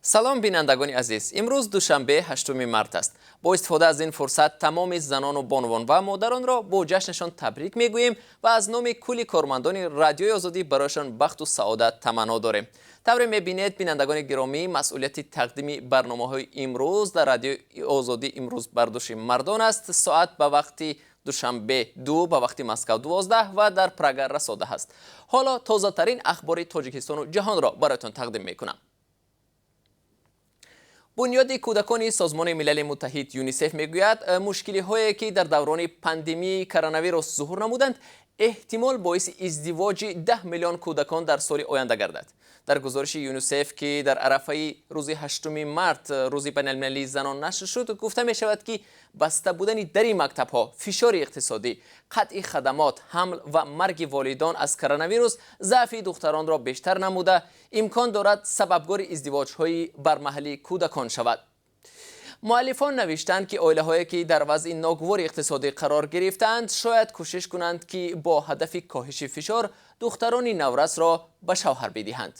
Салом, бинандагони азиз! Имрӯз душанбе, 8 март аст. Бо истифода аз ин фурсат тамоми занону бонувон ва модаронро бо ҷашнашон табрик мегӯем ва аз номи кулли кормандони Радиои Озодӣ барояшон бахту саодат таманно дорем. Тавре мебинед, бинандагони гиромӣ, масъулияти тақдими барномаҳои имрӯз дар Радиои Озодӣ имрӯз бар дӯши мардон аст. Соат ба вақти Душанбе 2, ба вақти Москав 12 ва дар Прага расо 10 аст. Ҳоло тозатарин ахбори Тоҷикистону ҷаҳонро бароятон тақдим мекунам. Бунёди кӯдакони Созмони Милали Муттаҳид ЮНИСЕФ мегӯяд, мушкилиҳое, ки дар даврони пандемияи коронавирус зуҳур намуданд, эҳтимол боиси издивоҷи 10 миллион кӯдакон дар соли оянда гардад. Дар гузориши ЮНИСЕФ, ки дар арафаи рӯзи 8 март, рӯзи байналмилалии занон, нашр шуд, гуфта мешавад, ки баста будани дари мактабҳо, фишори иқтисодӣ, қатъи хадамот, ҳамл ва марги волидон аз коронавирус заъфи духтаронро бештар намуда, имкон дорад сабабгори издивоҷҳои бармаҳалии кӯдакон шавад. Муаллифон навиштанд, ки оилаҳое, ки дар вазъи ногувори иқтисодӣ қарор гирифтаанд, шояд кӯшиш кунанд, ки бо ҳадафи коҳиши фишор духтарони наврасро ба шавҳар бидиҳанд.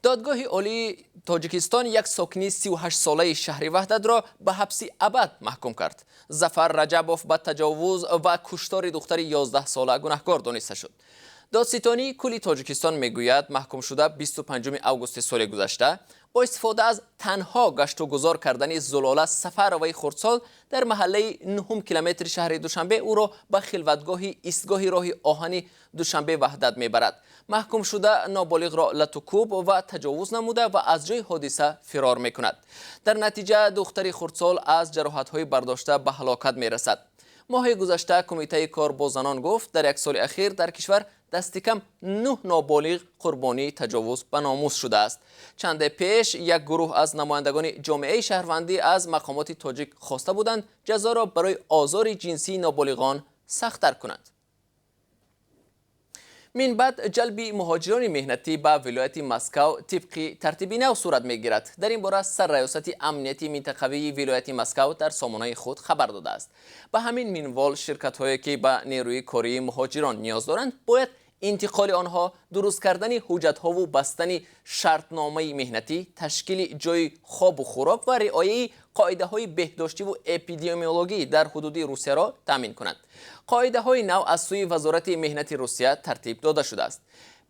Додгоҳи Олии Тоҷикистон як сокини 38-солаи шаҳри Ваҳдатро ба ҳабси абад маҳкум кард. Зафар Раҷабов ба таҷовуз ва куштори духтари 11-сола гунаҳкор дониста шуд. Додситонии кулли Тоҷикистон мегӯяд, маҳкумшуда 25 августи соли гузашта бо истифода аз танҳо гаштугузор кардани Зулола Сафароваи хурдсол дар маҳаллаи нуҳум километри шаҳри Душанбе ӯро ба хилватгоҳи истгоҳи роҳи оҳани Душанбе Ваҳдат мебарад. Маҳкумшуда ноболиғро латукӯб ва таҷовуз намуда ва аз ҷои ҳодиса фирор мекунад. Дар натиҷа духтари хурдсол аз ҷароҳатҳои бардошта ба ҳалокат мерасад. Моҳи гузашта Кумитаи кор бо занон гуфт, дар як соли ахир дар кишвар дасти кам нӯҳ ноболиғ қурбонии таҷовуз ба номус шудааст. Чанде пеш як гурӯҳ аз намояндагони ҷомеаи шаҳрвандӣ аз мақомоти тоҷик хоста буданд, ҷазоро барои озори ҷинсии ноболиғон сахттар кунанд. Мин баъд ҷалби муҳоҷирони меҳнатӣ ба вилояти Москав тибқи тартиби нав сурат мегирад. Дар ин бора Сарраёсати амнияти минтақавии вилояти Москав дар сомонаи худ хабар додааст. Ба ҳамин минвол, ширкатҳое, ки ба нерӯи кории муҳоҷирон ниёз доранд, бояд интиқоли онҳо, дуруст кардани ҳуҷҷатҳову бастани шартномаи меҳнатӣ, ташкили ҷойи хобу хӯрок ва риояи қоидаҳои беҳдоштиву эпидемиологӣ дар ҳудуди Русияро таъмин кунанд. Қоидаҳои нав аз сӯи Вазорати меҳнати Русия тартиб дода шудааст.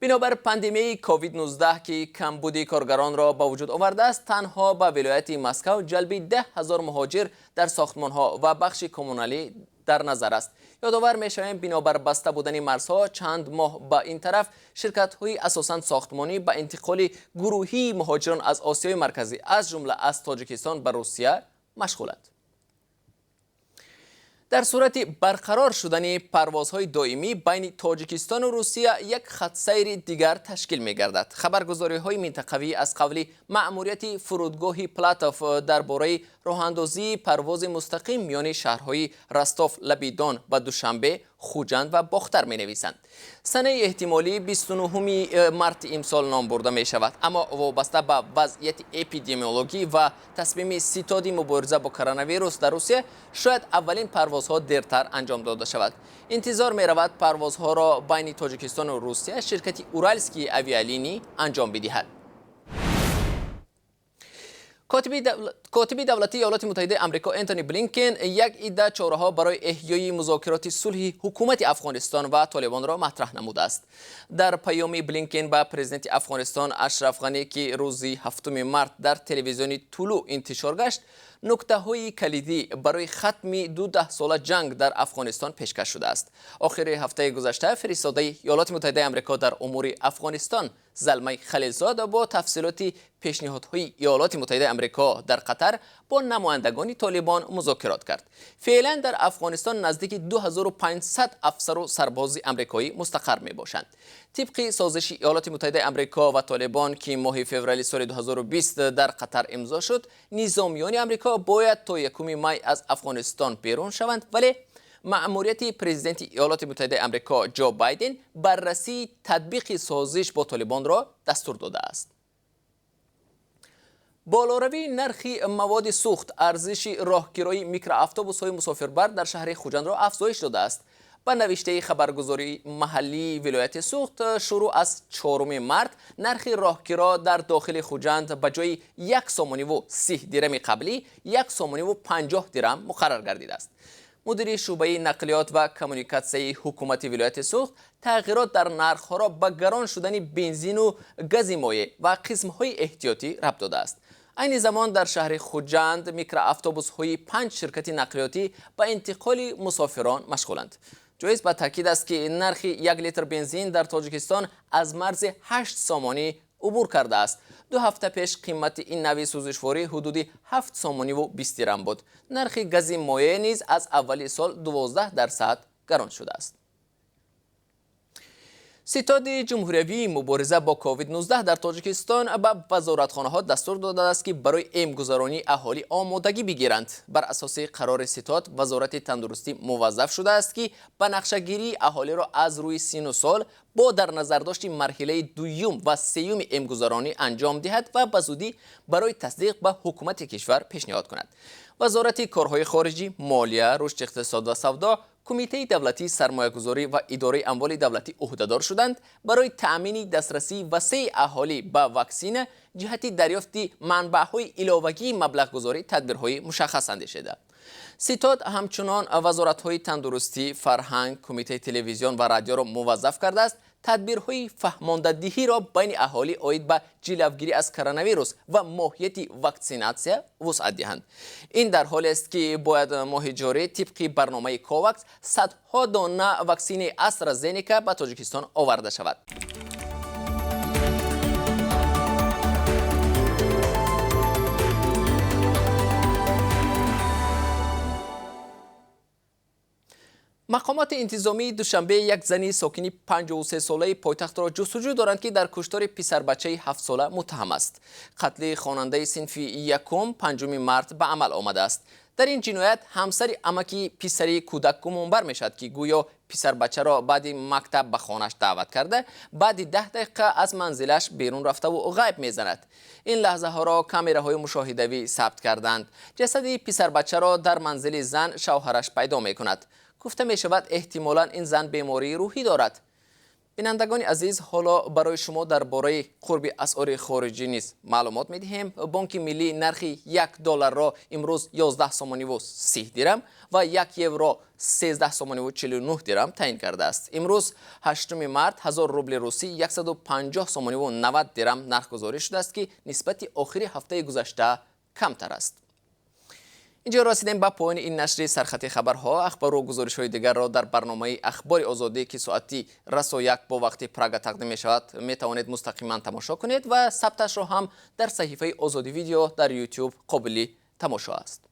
Бинобар пандемияи COVID-19, ки камбуди коргаронро ба вуҷуд овардааст, танҳо ба вилояти Москав ҷалби 10 000 муҳоҷир дар сохтмонҳо ва бахши коммуналӣ дар назар аст. Ёдовар мешавем, бинобар баста будани марзҳо чанд моҳ ба ин тараф ширкатҳои асосан сохтмонӣ ба интиқоли гурӯҳии муҳоҷирон аз Осиёи Марказӣ, аз ҷумла аз Тоҷикистон, ба Русия машғуланд. Дар сурати барқарор шудани парвозҳои доимӣ байни Тоҷикистону Русия як хатсайри дигар ташкил мегардад. Хабаргузориҳои минтақавӣ аз қавли маъмурияти фурудгоҳи Платов дар бораи роҳандозии парвози мустақим миёни шаҳрҳои Ростов лаби Дон ба Душанбе, Хуҷанд ва Бохтар менависанд. Санаи эҳтимолӣ 29 марти имсол ном бурда мешавад, аммо вобаста ба вазъияти эпидемиологӣ ва тасмими ситоди мубориза бо коронавирус дар Русия шояд аввалин парвозҳо дертар анҷом дода шавад. Интизор меравад, парвозҳоро байни Тоҷикистону Русия ширкати Уральские авиалинии анҷом бидиҳад. Котиби давлатии Иёлоти Муттаҳидаи Амрико Энтони Блинкен як идда чораҳо барои эҳёи музокироти сулҳи ҳукумати Афғонистон ва Толибонро матраҳ намудааст. Дар паёми Блинкен ба президенти Афғонистон Ашраф Ғанӣ, ки рӯзи 7 март дар телевизиони Тулӯъ интишор гашт, нуктаҳои калидӣ барои хатми ду даҳсола ҷанг дар Афғонистон пешкаш шудааст. Охири ҳафтаи гузашта фиристодаи Иёлоти Муттаҳидаи Амрико дар умури Афғонистон Залмай Халилзод бо тафсилоти пешниҳодҳои Иёлоти Муттаҳидаи Амрико дар Қатар бо намояндагони Толибон музокирот кард. Феълан дар Афғонистон наздики 2500 афсару сарбози амрикоӣ мустақар мебошанд. Тибқи созиши Иёлоти Муттаҳидаи Амрико ва Толибон, ки моҳи феврали соли 2020 дар Қатар имзо шуд, низомиёни Амрико бояд то 1 май аз Афғонистон берун шаванд, вале маъмурияти президенти Иёлоти Муттаҳидаи Амрико Ҷо Байден баррасии татбиқи созиш бо Толибонро дастур додааст. Болоравии нархи маводи сӯхт арзиши роҳкирои микроавтобусҳои мусофирбар дар шаҳри Хуҷандро афзоиш додааст. Ба навиштаи хабаргузории маҳаллии вилояти Суғд, шурӯъ аз 4 март нархи роҳкиро дар дохили Хуҷанд ба ҷои 1 сомониву 30 дирами қаблӣ 1 сомониву 50 дирам муқаррар гардидааст. Мудири шӯъбаи нақлиёт ва коммуникатсияи ҳукумати вилояти Суғд тағйирот дар нархҳоро ба гарон шудани бензину гази моеъ ва қисмҳои эҳтиётӣ рабт додааст. Айни замон дар шаҳри Хуҷанд микроавтобусҳои 5 ширкати нақлиётӣ ба интиқоли мусофирон машғуланд. Ҷоиз ба таъкид аст, ки нархи 1 литр бензин дар Тоҷикистон аз марзи 8 сомонӣ убур кардааст. 2 ҳафта пеш қимати ин нави сӯзишворӣ ҳудуди 7 сомониву 20 дирам буд. Нархи гази моеъ низ аз аввали сол 12% гарон шудааст. Ситоди ҷумҳуриявии мубориза бо COVID-19 дар Тоҷикистон ба вазоратхонаҳо дастур додааст, ки барои эмгузаронии аҳолӣ омодагӣ бигиранд. Бар асоси қарори ситод, Вазорати тандурустӣ муваззаф шудааст, ки ба нақшагирии аҳолиро аз рӯи сину сол бо дар назардошти марҳилаи дуюм ва сеюми эмгузаронӣ анҷом диҳад ва ба зудӣ барои тасдиқ ба ҳукумати кишвар пешниҳод кунад. Вазорати корҳои хориҷӣ, молия, рушди иқтисод ва савдо, Кумитаи давлатии сармоягузорӣ ва идораи амволи давлатӣ ӯҳдадор шуданд барои таъмини дастрасии васеи аҳолӣ ба ваксина ҷиҳати дарёфти манбаъҳои иловагии маблағгузорӣ тадбирҳои мушаххас андешида. Ситод ҳамчунон вазоратҳои тандурустӣ, фарҳанг, кумитаи телевизион ва радиоро муваззаф кардааст тадбирҳои фаҳмондадиҳиро байни аҳолӣ оид ба ҷилавгирӣ аз коронавирус ва моҳияти ваксинатсия вусъат диҳанд. Ин дар ҳолест, ки бояд моҳи ҷорӣ тибқи барномаи Ковакс садҳо дона ваксини AstraZeneca ба Тоҷикистон оварда шавад. Мақомоти интизомии Душанбе як зани сокини 53-солаи пойтахтро ҷустуҷӯ доранд, ки дар куштори писарбачаи 7-сола муттаҳам аст. Қатли хонандаи синфи якум 5 март ба амал омадааст. Дар ин ҷиноят ҳамсари амаки писари кӯдак гумонбар мешавад, ки гӯё писарбачаро баъди мактаб ба хонааш даъват карда, баъди 10 дақиқа аз манзилаш берун рафтаву ғайб мезанад. Ин лаҳзаҳоро камераҳои мушоҳидавӣ сабт карданд. Ҷасади писарбачаро дар манзили зан шавҳараш пайдо мекунад. Гуфта мешавад, эҳтимолан ин зан бемории рӯҳӣ дорад. Бинандагони азиз, ҳоло барои шумо дар бораи қурби асъори хориҷӣ низ маълумот медиҳем. Бонки миллӣ нархи 1 долларро имрӯз 11 сомониву 30 дирам ва 1 евро 13 сомониву 49 дирам таъин кардааст. Имрӯз 8 март 1000 рубли русӣ 150 сомониву 90 дирам нархгузорӣ шудааст, ки нисбати охири ҳафтаи гузашта камтар аст. Инҷо расидем ба поёни ин нашри сархати хабарҳо. Ахбору гузоришҳои дигарро дар барномаи Ахбори Озодӣ, ки соати расо 1 бо вақти Прага тақдим мешавад, метавонед мустақиман тамошо кунед ва сабташро ҳам дар саҳифаи Озодӣ видео дар YouTube қобили тамошо аст.